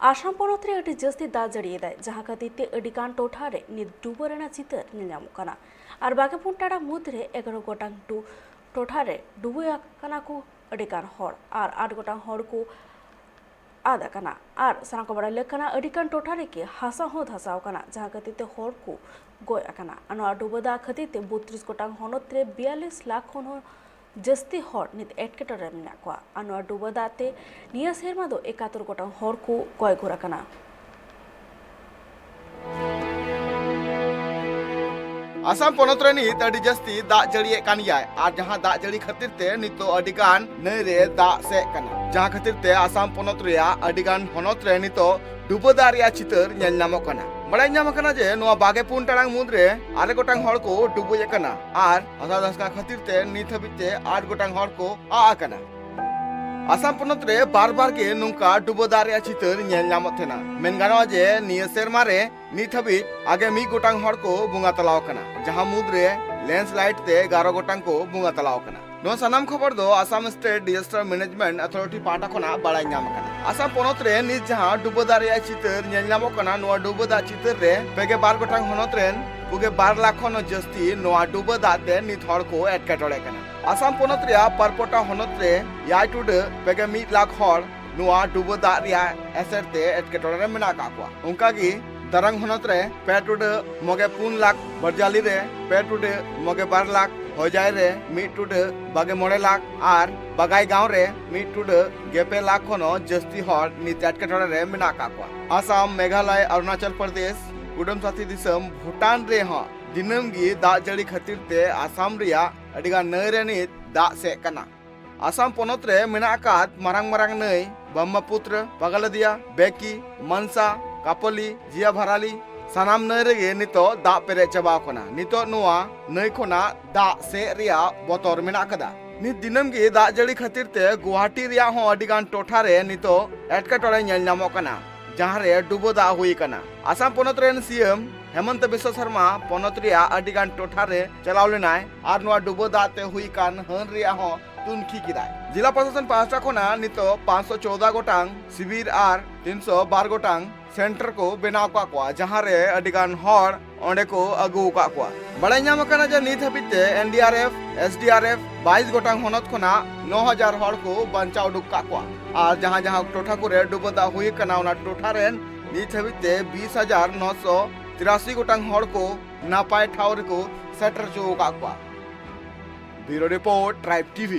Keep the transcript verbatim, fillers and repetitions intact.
ᱟᱥᱟᱢ ᱯᱚᱱᱚᱛ ᱨᱮ ᱟᱹᱰᱤ ᱡᱟᱹᱥᱛᱤ ᱫᱟᱜ ᱡᱟᱹᱲᱤᱭᱮᱫᱟᱭ, ᱡᱟᱦᱟᱸ ᱠᱷᱟᱹᱛᱤᱨ ᱛᱮ ᱟᱹᱰᱤ ᱜᱟᱱ ᱴᱚᱴᱷᱟ ᱨᱮ ᱱᱤᱛ ᱰᱩᱵᱟᱹ ᱨᱮᱱᱟᱜ ᱪᱤᱛᱟᱹᱨ ᱧᱮᱞ ᱧᱟᱢᱚᱜ ᱠᱟᱱᱟ᱾ ᱟᱨ ᱵᱟᱜᱮ ᱯᱩᱱ ᱴᱟᱲᱟᱝ ᱢᱩᱫᱽ ᱨᱮ ᱮᱜᱟᱨᱚ ᱜᱚᱴᱟᱝ ᱴᱩ ᱴᱚᱴᱷᱟ ᱨᱮ ᱰᱩᱵᱟᱹ ᱟᱠᱟᱱᱟ ᱠᱚ ᱟᱹᱰᱤ ᱜᱟᱱ ᱦᱚᱲ, ᱟᱨ ᱟᱴ ᱜᱚᱴᱟᱝ ᱦᱚᱲ ᱠᱚ ᱟᱫ ᱟᱠᱟᱱᱟ᱾ ᱟᱨ ᱥᱟᱱᱟᱢ ᱠᱚ ᱵᱟᱲᱟᱭ ᱞᱟᱹᱠ ᱠᱟᱱᱟ, ᱟᱹᱰᱤ ᱜᱟᱱ ᱴᱚᱴᱷᱟ ᱨᱮᱜᱮ ᱦᱟᱥᱟ ᱦᱚᱸ ᱫᱷᱟᱥᱟᱣ ᱟᱠᱟᱱᱟ, ᱡᱟᱦᱟᱸ ᱠᱷᱟᱹᱛᱤᱨ ᱛᱮ ᱦᱚᱲ ᱠᱚ ᱜᱚᱡ ᱟᱠᱟᱱᱟ᱾ ᱟᱨ ᱱᱚᱣᱟ ᱰᱩᱵᱟᱹ ᱫᱟᱜ ᱠᱷᱟᱹᱛᱤᱨ ᱛᱮ ᱵᱚᱛᱨᱤᱥ ᱜᱚᱴᱟᱝ ᱦᱚᱱᱚᱛ ᱨᱮ ᱵᱤᱭᱟᱞᱞᱤᱥ ᱞᱟᱠᱷ ᱠᱷᱚᱱ ᱦᱚᱸ ᱡᱟᱹᱥᱛᱤ ᱦᱚᱲ ᱱᱤᱛ ᱮᱴᱠᱮᱴᱚᱬᱮ ᱨᱮ ᱢᱮᱱᱟᱜ ᱠᱚᱣᱟ᱾ ᱟᱨ ᱱᱚᱣᱟ ᱰᱩᱵᱟᱹ ᱫᱟᱜ ᱛᱮ ᱱᱤᱭᱟᱹ ᱥᱮᱨᱢᱟ ᱫᱚ ᱮᱠᱟᱛᱛᱳᱨ ᱜᱚᱴᱟᱝ ᱦᱚᱲ ᱠᱚ ᱜᱚᱡ ᱜᱩᱨ ᱟᱠᱟᱱᱟ᱾ ᱟᱥᱟᱢ ᱯᱚᱱᱚᱛ ᱨᱮ ᱱᱤᱛ ᱟᱹᱰᱤ ᱡᱟᱹᱥᱛᱤ ᱫᱟᱜ ᱡᱟᱹᱲᱤᱭᱮᱫ ᱠᱟᱱ ᱜᱮᱭᱟᱭ, ᱟᱨ ᱡᱟᱦᱟᱸ ᱫᱟᱜ ᱡᱟᱹᱲᱤ ᱠᱷᱟᱹᱛᱤᱨ ᱛᱮ ᱱᱤᱛᱚᱜ ᱟᱹᱰᱤ ᱜᱟᱱ ᱱᱟᱹᱭ ᱨᱮ ᱫᱟᱜ ᱥᱮᱜ ᱠᱟᱱᱟ, ᱡᱟᱦᱟᱸ ᱠᱷᱟᱹᱛᱤᱨ ᱛᱮ ᱟᱥᱟᱢ ᱯᱚᱱᱚᱛ ᱨᱮᱭᱟᱜ ᱟᱹᱰᱤ ᱜᱟᱱ ᱦᱚᱱᱚᱛ ᱨᱮ ᱱᱤᱛᱚᱜ ᱰᱩᱵᱟᱹ ᱫᱟᱜ ᱨᱮᱭᱟᱜ ᱪᱤᱛᱟᱹᱨ ᱧᱮᱞ ᱧᱟᱢᱚᱜ ᱠᱟᱱᱟ᱾ ᱵᱟᱲᱟᱭ ᱧᱟᱢ ᱟᱠᱟᱱᱟ ᱡᱮ ᱱᱚᱣᱟ ᱵᱟᱜᱮ ᱯᱩᱱ ᱴᱟᱲᱟᱝ ᱢᱩᱫᱽ ᱨᱮ ᱟᱨᱮ ᱜᱚᱴᱟᱝ ᱦᱚᱲ ᱠᱚ ᱰᱩᱵᱩᱡ ᱟᱠᱟᱱᱟ, ᱟᱨ ᱦᱟᱥᱟ ᱫᱷᱟᱥᱠᱟ ᱠᱷᱟᱹᱛᱤᱨ ᱛᱮ ᱱᱤᱛ ᱦᱟᱹᱵᱤᱡ ᱛᱮ ᱟᱴ ᱜᱚᱴᱟᱝ ᱦᱚᱲ ᱠᱚ ᱟᱫ ᱟᱠᱟᱱᱟ᱾ ᱟᱥᱟᱢ ᱯᱚᱱᱚᱛ ᱨᱮ ᱵᱟᱨ ᱵᱟᱨ ᱜᱮ ᱱᱚᱝᱠᱟ ᱰᱩᱵᱟᱹ ᱫᱟᱜ ᱨᱮᱭᱟᱜ ᱪᱤᱛᱟᱹᱨ ᱧᱮᱞ ᱧᱟᱢᱚᱜ ᱛᱟᱦᱮᱱᱟ᱾ ᱢᱮᱱ ᱜᱟᱱᱚᱜᱼᱟ ᱡᱮ ᱱᱤᱭᱟᱹ ᱥᱮᱨᱢᱟ ᱨᱮ ᱱᱤᱛ ᱦᱟᱹᱵᱤᱡ ᱟᱜᱮ ᱢᱤᱫ ᱜᱚᱴᱟᱝ ᱦᱚᱲ ᱠᱚ ᱵᱚᱸᱜᱟ ᱛᱟᱞᱟᱣ ᱟᱠᱟᱱᱟ, ᱡᱟᱦᱟᱸ ᱢᱩᱫᱽ ᱨᱮ ᱞᱮᱱᱰᱥᱞᱟᱭᱤᱰ ᱛᱮ ᱮᱜᱟᱨᱚ ᱜᱚᱴᱟᱝ ᱠᱚ ᱵᱚᱸᱜᱟ ᱛᱟᱞᱟᱣ ᱟᱠᱟᱱᱟ᱾ ᱱᱚᱣᱟ ᱥᱟᱱᱟᱢ ᱠᱷᱚᱵᱚᱨ ᱫᱚ ᱟᱥᱟᱢ ᱥᱴᱮᱴ ᱰᱤᱡᱟᱥᱴᱟᱨ ᱢᱮᱱᱮᱡᱢᱮᱱᱴ ᱚᱛᱷᱚᱨᱤᱴᱤ ᱯᱟᱦᱴᱟ ᱠᱷᱚᱱᱟᱜ ᱵᱟᱲᱟᱭ ᱧᱟᱢ ᱟᱠᱟᱱᱟ᱾ ᱟᱥᱟᱢ ᱯᱚᱱᱚᱛ ᱨᱮ ᱱᱤᱛ ᱡᱟᱦᱟᱸ ᱰᱩᱵᱟᱹ ᱫᱟᱜ ᱨᱮᱭᱟᱜ ᱪᱤᱛᱟᱹᱨ ᱧᱮᱞ ᱧᱟᱢᱚᱜ ᱠᱟᱱᱟ, ᱱᱚᱣᱟ ᱰᱩᱵᱟᱹ ᱫᱟᱜ ᱪᱤᱛᱟᱹᱨ ᱨᱮ ᱯᱮᱜᱮ ᱵᱟᱨ ᱜᱚᱴᱟᱝ ᱦᱚᱱᱚᱛ ᱨᱮᱱ ᱯᱩᱜᱮ ᱵᱟᱨ ᱞᱟᱠᱷ ᱠᱷᱚᱱ ᱦᱚᱸ ᱡᱟᱹᱥᱛᱤ ᱱᱚᱣᱟ ᱰᱩᱵᱟᱹ ᱫᱟᱜ ᱛᱮ ᱱᱤᱛ ᱦᱚᱲ ᱠᱚ ᱮᱴᱠᱮᱴᱚᱬᱮ ᱠᱟᱱᱟ᱾ ᱟᱥᱟᱢ ᱯᱚᱱᱚᱛ ᱨᱮᱭᱟᱜ ᱯᱟᱨᱯᱚᱴᱟ ᱦᱚᱱᱚᱛ ᱨᱮ ᱮᱭᱟᱭ ᱴᱩᱰᱟᱹᱜ ᱯᱮᱜᱮ ᱢᱤᱫ ᱞᱟᱠᱷ ᱦᱚᱲ ᱱᱚᱣᱟ ᱰᱩᱵᱟᱹ ᱫᱟᱜ ᱨᱮᱭᱟᱜ ᱮᱥᱮᱨ ᱛᱮ ᱮᱴᱠᱮᱴᱚᱬᱮ ᱨᱮ ᱢᱮᱱᱟᱜ ᱟᱠᱟᱫ ᱠᱚᱣᱟ᱾ ᱚᱱᱠᱟ ᱜᱮ ᱫᱟᱨᱟᱝ ᱦᱚᱱᱚᱛ ᱨᱮ ᱯᱮ ᱴᱩᱰᱟᱹᱜ ᱢᱚᱜᱮ ᱯᱩᱱ ᱞᱟᱠᱷ, ᱵᱟᱨᱡᱟᱞᱤ ᱨᱮ ᱯᱮ ᱴᱩᱰᱟᱹᱜ ᱢᱚᱜᱮ ᱵᱟᱨ ᱞᱟᱠᱷ, ᱦᱚᱡᱟᱭ ᱨᱮ ᱢᱤᱫ ᱴᱩᱰᱟᱹᱜ ᱵᱟᱜᱮ ᱢᱚᱬᱮ ᱞᱟᱠᱷ ᱟᱨ ᱵᱟᱜᱟᱭ ᱜᱟᱶ ᱨᱮ ᱢᱤᱫ ᱴᱩᱰᱟᱹᱜ ᱜᱮᱯᱮ ᱞᱟᱠᱷ ᱠᱷᱚᱱ ᱦᱚᱸ ᱡᱟᱹᱥᱛᱤ ᱦᱚᱲ ᱱᱤᱛ ᱮᱴᱠᱮᱴᱚᱬᱮ ᱨᱮ ᱢᱮᱱᱟᱜ ᱟᱠᱟᱫ ᱠᱚᱣᱟ᱾ ᱟᱥᱟᱢ, ᱢᱮᱜᱷᱟᱞᱚᱭ, ᱚᱨᱩᱱᱟᱪᱚᱞ ᱯᱨᱚᱫᱮᱥ, ᱠᱩᱰᱟᱹᱢ ᱥᱟᱹᱛᱷᱤ ᱫᱤᱥᱚᱢ ᱵᱷᱩᱴᱟᱱ ᱨᱮᱦᱚᱸ ᱫᱤᱱᱟᱹᱢ ᱜᱮ ᱫᱟᱜ ᱡᱟᱹᱲᱤ ᱠᱷᱟᱹᱛᱤᱨ ᱛᱮ ᱟᱥᱟᱢ ᱨᱮᱭᱟᱜ ᱟᱹᱰᱤᱜᱟᱱ ᱱᱟᱹᱭ ᱨᱮ ᱱᱤᱛ ᱫᱟᱜ ᱥᱮᱜ ᱠᱟᱱᱟ᱾ ᱟᱥᱟᱢ ᱯᱚᱱᱚᱛ ᱨᱮ ᱢᱮᱱᱟᱜ ᱟᱠᱟᱫ ᱢᱟᱨᱟᱝ ᱢᱟᱨᱟᱝ ᱱᱟᱹᱭ ᱵᱨᱚᱦᱢᱚᱯᱩᱛᱨᱚ, ᱯᱟᱜᱟᱞᱟᱫᱤᱭᱟ, ᱵᱮᱠᱤ, ᱢᱟᱱᱥᱟ, ᱠᱟᱯᱚᱞᱤ, ᱡᱤᱭᱟᱵᱷᱟᱨᱟᱞᱤ, ᱥᱟᱱᱟᱢ ᱱᱟᱹᱭ ᱨᱮᱜᱮ ᱱᱤᱛᱚᱜ ᱫᱟᱜ ᱯᱮᱨᱮᱡ ᱪᱟᱵᱟᱣ ᱠᱟᱱᱟ᱾ ᱱᱤᱛᱚᱜ ᱱᱚᱣᱟ ᱱᱟᱹᱭ ᱠᱷᱚᱱᱟᱜ ᱫᱟᱜ ᱥᱮᱜ ᱨᱮᱭᱟᱜ ᱵᱚᱛᱚᱨ ᱢᱮᱱᱟᱜ ᱟᱠᱟᱫᱟ᱾ ᱱᱤᱛ ᱫᱤᱱᱟᱹᱢ ᱜᱮ ᱫᱟᱜ ᱡᱟᱹᱲᱤ ᱠᱷᱟᱹᱛᱤᱨ ᱛᱮ ᱜᱩᱣᱟᱦᱟᱴᱤ ᱨᱮᱭᱟᱜ ᱦᱚᱸ ᱟᱹᱰᱤ ᱜᱟᱱ ᱴᱚᱴᱷᱟ ᱨᱮ ᱱᱤᱛᱚᱜ ᱮᱴᱠᱮᱴᱚᱬᱮ ᱧᱮᱞ ᱧᱟᱢᱚᱜ ᱠᱟᱱᱟ, ᱡᱟᱦᱟᱸ ᱨᱮ ᱰᱩᱵᱟᱹ ᱫᱟᱜ ᱦᱩᱭ ᱟᱠᱟᱱᱟ᱾ ᱟᱥᱟᱢ ᱯᱚᱱᱚᱛ ᱨᱮᱱ ᱥᱤ ᱮᱢ ᱦᱮᱢᱚᱱᱛᱚ ᱵᱤᱥᱣᱟ ᱥᱚᱨᱢᱟ ᱯᱚᱱᱚᱛ ᱨᱮᱭᱟᱜ ᱟᱹᱰᱤ ᱜᱟᱱ ᱴᱚᱴᱷᱟ ᱨᱮ ᱪᱟᱞᱟᱣ ᱞᱮᱱᱟᱭ ᱟᱨ ᱱᱚᱣᱟ ᱰᱩᱵᱟᱹ ᱫᱟᱜ ᱛᱮ ᱦᱩᱭ ᱟᱠᱟᱱ ᱦᱟᱹᱱ ᱨᱮᱭᱟᱜ ᱦᱚᱸ ᱛᱩᱱᱠᱷᱤ ᱠᱮᱫᱟᱭ᱾ ᱡᱤᱞᱟ ᱯᱨᱚᱥᱟᱥᱚᱱ ᱯᱟᱦᱴᱟ ᱠᱷᱚᱱᱟᱜ ᱱᱤᱛᱚᱜ ᱯᱟᱸᱪᱥᱚ ᱪᱳᱣᱫᱟ ᱜᱚᱴᱟᱝ ᱥᱤᱵᱤᱨ ᱟᱨ ᱛᱤᱱᱥᱚ ᱵᱟᱨ ᱜᱚᱴᱟᱝ ᱥᱮᱱᱴᱟᱨ ᱠᱚ ᱵᱮᱱᱟᱣ ᱟᱠᱟᱫ ᱠᱚᱣᱟ, ᱡᱟᱦᱟᱸ ᱨᱮ ᱟᱹᱰᱤ ᱜᱟᱱ ᱦᱚᱲ ᱚᱸᱰᱮ ᱠᱚ ᱟᱹᱜᱩ ᱟᱠᱟᱫ ᱠᱚᱣᱟ᱾ ᱵᱟᱲᱟᱭ ᱧᱟᱢ ᱟᱠᱟᱱᱟ ᱡᱮ ᱱᱤᱛ ᱦᱟᱹᱵᱤᱡ ᱛᱮ ᱮᱱ ᱰᱤ R F, S D R F ᱵᱟᱭᱤᱥ ᱜᱚᱴᱟᱝ ᱦᱚᱱᱚᱛ ᱠᱷᱚᱱᱟᱜ ᱱᱚ ᱦᱟᱡᱟᱨ ᱦᱚᱲ ᱠᱚ ᱵᱟᱧᱪᱟᱣ ᱩᱰᱩᱠ ᱟᱠᱟᱫ ᱠᱚᱣᱟ ᱟᱨ ᱡᱟᱦᱟᱸ ᱡᱟᱦᱟᱸ ᱴᱚᱴᱷᱟ ᱠᱚᱨᱮ ᱰᱩᱵᱟᱹ ᱫᱟᱜ ᱦᱩᱭ ᱟᱠᱟᱱᱟ, ᱚᱱᱟ ᱴᱚᱴᱷᱟ ᱨᱮᱱ ᱱᱤᱛ ᱦᱟᱹᱵᱤᱡ ᱛᱮ ᱵᱤᱥ ᱦᱟᱡᱟᱨ ᱱᱚᱥᱚ ᱛᱤᱨᱟᱥᱤ ᱜᱚᱴᱟᱝ ᱦᱚᱲ ᱠᱚ ᱱᱟᱯᱟᱭ ᱴᱷᱟᱶ ᱨᱮᱠᱚ ᱥᱮᱴᱮᱨ ᱦᱚᱪᱚ ᱟᱠᱟᱫ ᱠᱚᱣᱟ᱾ Bureau Report, Tribe T V᱾